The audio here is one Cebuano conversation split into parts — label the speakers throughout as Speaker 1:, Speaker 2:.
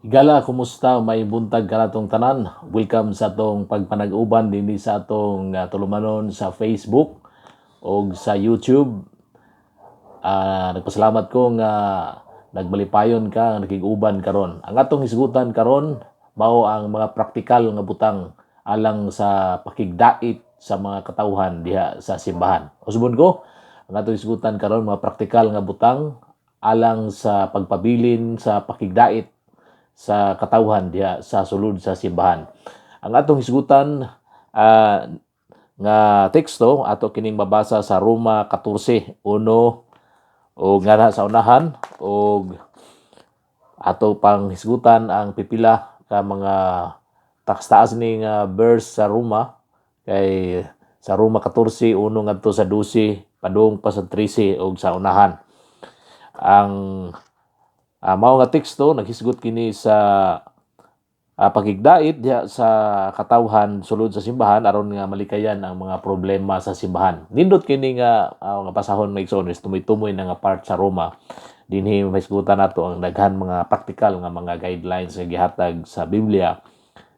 Speaker 1: Higala, kumusta? May buntag kanatong tanan. Welcome sa atong pagpanag-uban dinhi sa atong tulumanon sa Facebook o sa YouTube. Nagpasalamat ko nga nagmalipayon ka, nga nakig-uban karon. Ang atong hisgutan karon mao ang mga praktikal nga butang alang sa pakigdait sa mga katawhan diha sa simbahan. Usbon ko, ang atong hisgutan karon, mga praktikal nga butang alang sa pagpabilin sa pakigdait sa katawhan diha sa sulod sa simbahan. Ang atong hisgutan nga teksto, ato kining mabasa sa Roma 14:1 o nga sa unahan, og ato pang hisgutan ang pipila ka mga taas ni nga verse sa Roma, kay sa Roma 14:1 ngadto sa 12, padung pa sa 13 og sa unahan. Ang mao nga teksto naghisgot kini sa pakigdait diha sa katawhan sulod sa simbahan aron nga malikayan ang mga problema sa simbahan. Nindot kini nga pasahon, mga igsoon, is tumoy-tumoy na nga part sa Roma. Dinhi mahisgutan nato ang daghan mga praktikal nga mga guidelines nga gihatag sa Biblia,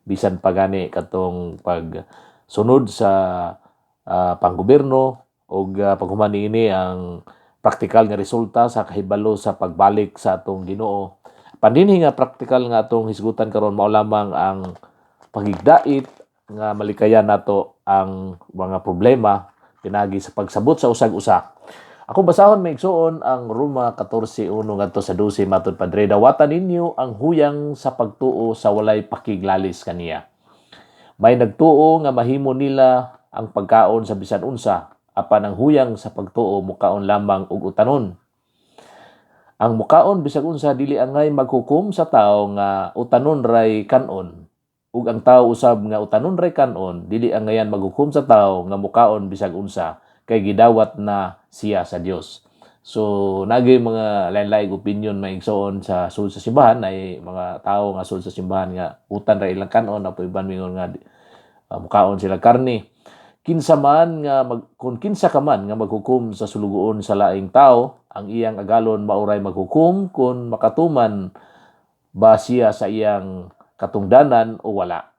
Speaker 1: bisan pa gani katong pagsunod sa panggobyerno ug paghuman niini ang praktikal nga resulta sa kahibalo sa pagbalik sa atong Ginoo. Pandinhi nga praktikal nga atong hisgutan karon, mao lamang ang pagigdait nga malikayan nato ang mga problema pinagi sa pagsabot sa usag-usa. Ako basahon, mga igsuon, ang Roma 14:1 ngadto sa 12. Matod padre, dawatan ninyo ang huyang sa pagtuo sa walay pakiglalis kaniya. May nagtuo nga mahimo nila ang pagkaon sa bisan unsa, apan ang huyang sa pagtuo mukaon lamang og utanon. Ang mukaon bisag unsa dili angay maghukom sa tawo nga utanon ray kanon. Ug ang tawo usab nga utanon ray kanon dili angayan maghukom sa tawo nga mukaon bisag unsa, kay gidawat na siya sa Dios. So nagay mga lain-laing opinion, mga igsoon, sa sulod sa simbahan, ay mga tawo nga sulod sa simbahan nga utan ra ilang kanon, apan uban mingon nga mukaon sila karne. Kinsa man nga mag, kung kinsa ka man nga maghukom sa sulugoon sa laing tao, ang iyang agalon mauray maghukom kung makatuman ba siya sa iyang katungdanan o wala.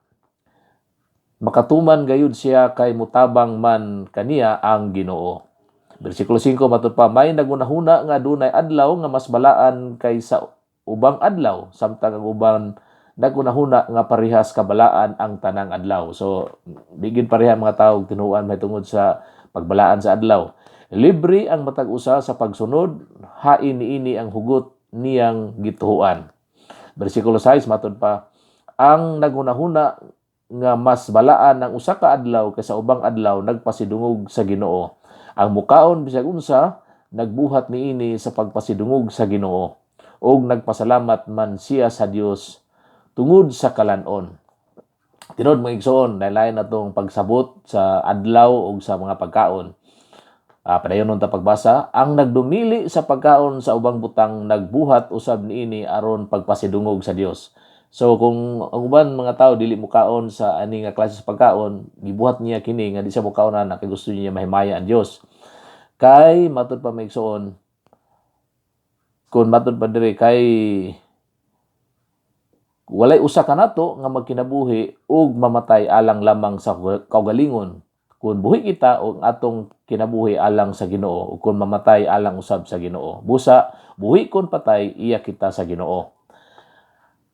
Speaker 1: Makatuman gayud siya kay mutabang man kaniya ang Ginoo. Bersikulo 5, matud pa, may nagunahuna nga adunay adlaw nga mas balaan kaysa ubang adlaw, samtang ang uban nagunahuna nga parehas kabalaan ang tanang adlaw. So di gid pareha mga tao tinuan mahitungod sa pagbalaan sa adlaw. Libre ang matag usa sa pagsunod, hain niini ang hugot niyang gituohan. Bersikulo 6, matud pa, ang nagunahuna nga mas balaan ang usa ka adlaw kaysa ubang adlaw nagpasidungog sa Ginoo. Ang mukaon bisag unsa nagbuhat niini sa pagpasidungog sa Ginoo, ug nagpasalamat man siya sa Dios tungod sa kalanon. Tinuod, mga igsoon, lain na tong pagsabot sa adlaw ug sa mga pagkaon. Padayon ta pagbasa, ang nagdumili sa pagkaon sa ubang butang nagbuhat usab niini aron pagpasidungog sa Dios. So kung ang uban mga tao dili mukaon sa ani nga klase sa pagkaon, gibuhat niya kini nga di siya mukaon ana kay gusto niya mahimaya ang Dios. Kay matud pa, mga igsoon, kung matud pa diri, kay walay usa kanato nga magkinabuhi ug mamatay alang lamang sa kaugalingon. Kung buhi kita, og atong kinabuhi alang sa Ginoo, ug kung mamatay, alang usab sa Ginoo. Busa buhi kon patay, iya kita sa Ginoo.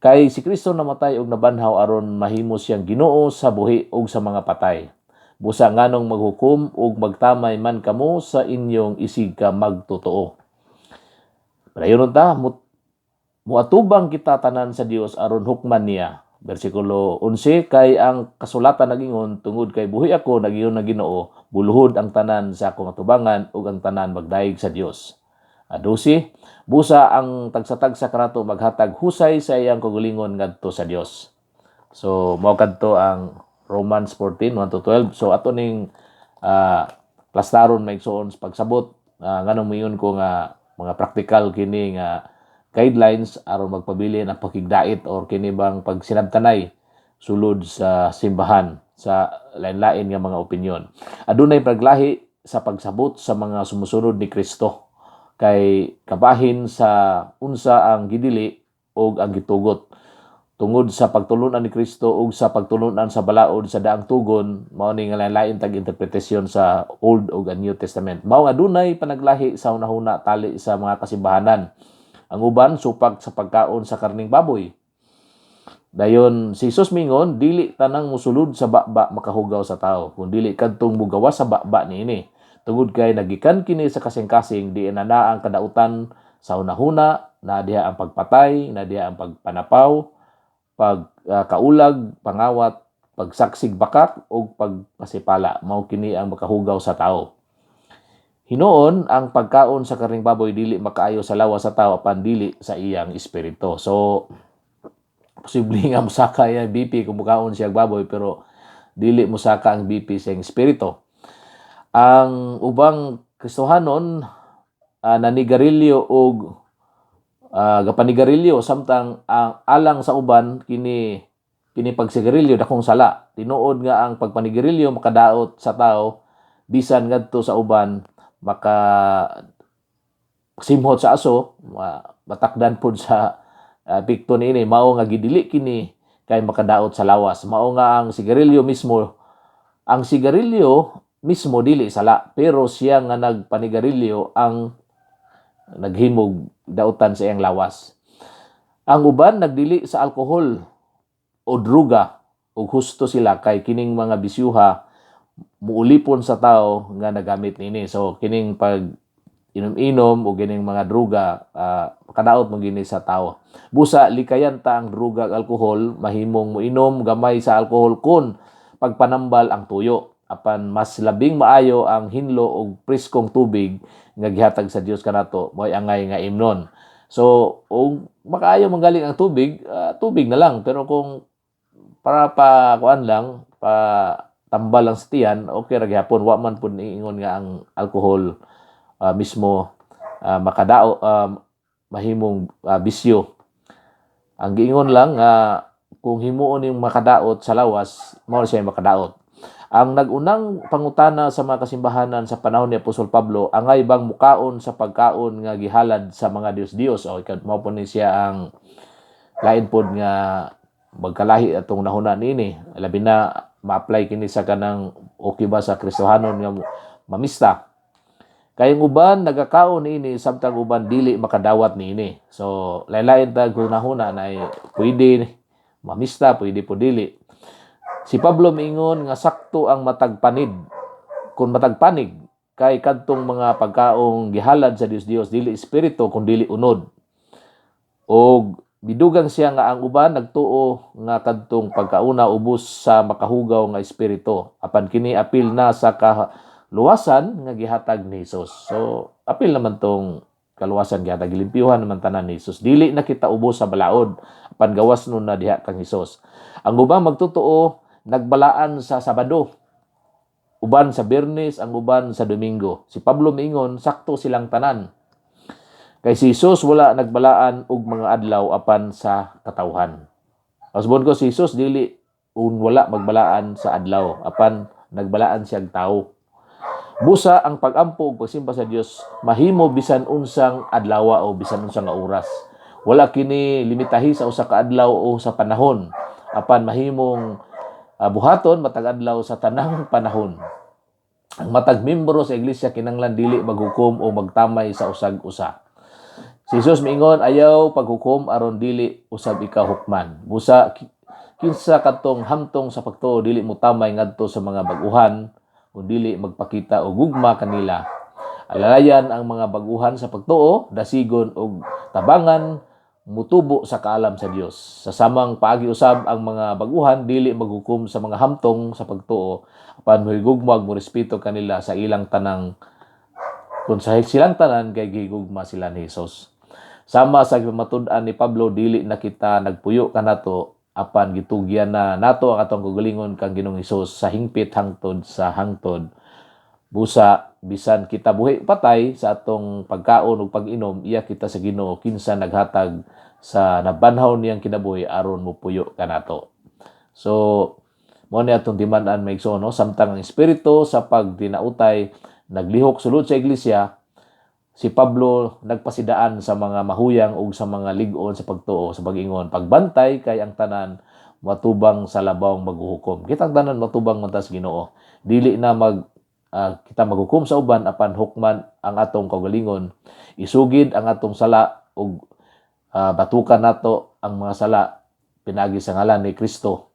Speaker 1: Kay si Kristo namatay ug nabanhaw aron mahimo siyang Ginoo sa buhi ug sa mga patay. Busa nganong maghukom ug magtamay man kamo sa inyong isig ka magtotoo? Padayon ta, muatubang kita tanan sa Dios aron hukman niya. Bersikulo 11, kay ang kasulatan nagingon, "Tungod kay buhi ako, nagiyon ang Ginoo, buluhod ang tanan sa akong atubangan ug ang tanan magdayeg sa Dios." 12, busa ang tagsa-tagsa kanato maghatag husay sa iyang kaugalingon ngadto sa Dios. So mao kadto ang Romans 14, 1 to 12. So ato ning plastaron, mga igsoon, sa pagsabot nganong moingon ko nga mga praktikal kini nga guidelines aron magpabilin ang pakigdait or kini bang pagsinabtanay sulod sa simbahan sa lain-lain nga mga opinyon. Adunay paglahi sa pagsabot sa mga sumusunod ni Kristo kay kabahin sa unsa ang gidili o ang gitugot. Tungod sa pagtulunan ni Kristo ug sa pagtulunan sa balaod sa daang tugon, mao ni nga lain tag interpretasyon sa Old ug New Testament. Mao nga dunay panaglahi sa hunahuna tali sa mga kasimbahanan. Ang uban supak sa pagkaon sa karning baboy. Dayon si Jesus mingon, dili tanang musulod sa baba makahugaw sa tao, kun dili kadtong mugawas sa baba niini. Tungod kay nagikan kini sa kasing-kasing, di na ang kadautan sa hunahuna, na diha ang pagpatay, na diha ang pagpanapaw, pag kaulag, pangawat, pagsaksig bakak ug pagpasipala. Mao kini ang makahugaw sa tao. Hinuon ang pagkaon sa karning baboy dili makaayo sa lawas sa tao apan dili sa iyang espiritu. So posible nga mosaka iya BP kung mukaon siya baboy, pero dili mosaka ang BP sa iyang espiritu. Ang ubang Kristohanon nanigarilyo og gapanigarilyo, samtang ang alang sa uban kini kini pagsigarilyo dakong sala. Tinuod nga ang pagpanigarilyo makadaot sa tao, bisan ngadto sa uban maka simhot sa aso, matakdan pud sa epekto niini. Mao nga gidili kini kay makadaot sa lawas. Mao nga ang sigarilyo mismo dili sala, pero siya nga nagpanigarilyo ang naghimog dautan sa iyang lawas. Ang uban nagdili sa alkohol o druga ug husto sila kay kining mga bisyuha muulipon sa tao nga nagamit niini. So kining pag inom-inom o kining mga druga, kadaot mo gini sa tao. Busa likayan ta ang druga ug alkohol, mahimong moinom gamay sa alkohol kun pagpanambal ang tuyo. Apan mas labing maayo ang hinlo og preskong tubig nga gihatag sa Dios kanato, mo'y angay nga imnon. So, ug makaayo manggaling ang tubig, tubig na lang. Pero kung para pa kuan lang, pa tambal lang sa tiyan, okay ra gihapon. Wa man pud niingon nga ang alkohol mismo makadao, mahimong bisyo. Ang giingon lang nga kung himuon yung makadaot sa lawas, mao siya yung makadaot. Ang nagunang pangutana sa mga kasimbahanan sa panahon ni Apostol Pablo, angay bang mukaon sa pagkaon nga gihalad sa mga Dios-Dios? O ikaw, mao po ni siya ang lain pod nga magkalahi atong nahuna niini. Labi na ma-apply kini sa kanang okay ba sa Kristohanon nga mamista. Kay ang uban nagakaon niini samtang uban dili makadawat niini. So lain-lain tag hunahuna na pwede mamista, pwede po dili. Si Pablo miingon nga sakto ang matag panid. Kung matag panig kay kadtong mga pagkaong gihalad sa Dios-Dios dili espiritu kun dili unod. Og bidugang siya nga ang uban nagtuo nga kadtong pagkauna ubos sa makahugaw nga espiritu. Apan kini apil na sa kaluwasan nga gihatag ni Hesus. So apil naman tong kaluwasan gihatag, gilimpyuhan naman tanan ni Hesus. Dili na kita ubos sa balaod apan gawas nun na diha kang Hesus. Ang ubang magtotoo nagbalaan sa Sabado, uban sa Biyernes, ang uban sa Domingo. Si Pablo miingon sakto silang tanan. Kay si Jesus wala nagbalaan og mga adlaw apan sa katawhan. Pasbon ko si Jesus dili un wala magbalaan sa adlaw apan nagbalaan siyang tao. Busa ang pagampo ug pagsimba sa Dios mahimo bisan unsang adlaw o bisan unsang nga oras. Wala kini limitahi sa usa ka adlaw o sa panahon apan mahimong buhaton matag adlaw sa tanang panahon. Ang matag membro sa iglesia kinanglan dili maghukom o magtamay sa usag usa. Si Jesus miingon, ayaw paghukom aron dili usab ikaw hukman. Busa kinsa kadtong hamtong sa pagtuo dili mo tamay ngadto sa mga bag-uhan o dili magpakita og gugma kanila. Alalayan ang mga baguhan sa pagtuo, dasigon og tabangan mutubo sa kaalam sa Dios. Sa samang paagi usab ang mga baguhan dili maghukom sa mga hamtong sa pagtuo apan mohigugma ug morespeto kanila sa ilang tanang kung sa silang tanan kay gigugma sila ni Jesus. Sama sa gipamatud-an ni Pablo, dili na kita nagpuyo kanato apan gitugyan na nato ang atong kaugalingon kang Ginoong Hesus sa hingpit hangtod sa hangtod. Busa bisan kita buhi patay sa atong pagkaon ug pag-inom, iya kita sa Ginoo kinsa naghatag sa nabanhaw niyang kinabuhi aron mopuyo kanato. So mo ni atong timan-an, mga igsoon, no? Samtang ang espiritu sa pagdinautay naglihok sulod sa iglesia, Si Pablo nagpasidaan sa mga mahuyang ug sa mga lig-on sa pagtuo sa pag-ingon, "Pagbantay kay ang tanan matubang sa labawng maghuhukom." Kitang tanan matubang man ta sa Ginoo. Dili na mag kita maghukom sa uban, apan hukman ang atong kaugalingon. Isugid ang atong sala ug batukan nato ang mga sala pinaagi sa ngalan ni Kristo.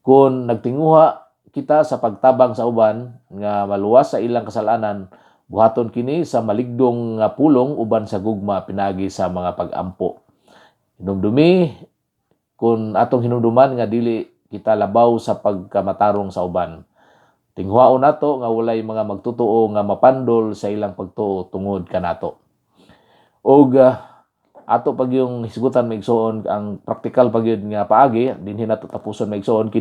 Speaker 1: Kung nagtinguha kita sa pagtabang sa uban nga maluwas sa ilang kasalanan, buhaton kini sa maligdong nga pulong uban sa gugma pinaagi sa mga pag-ampo. Hinumdumi, kung atong hinumduman nga dili kita labaw sa pagkamatarong sa uban. Tinguhaon nato nga walay mga magtutuo nga mapandol sa ilang pagtuo tungod kanato. Og ato pag yung hisgutan, mga igsoon, ang praktikal pa gyud nga paagi dinhi nato tapuson, mga igsoon, kini.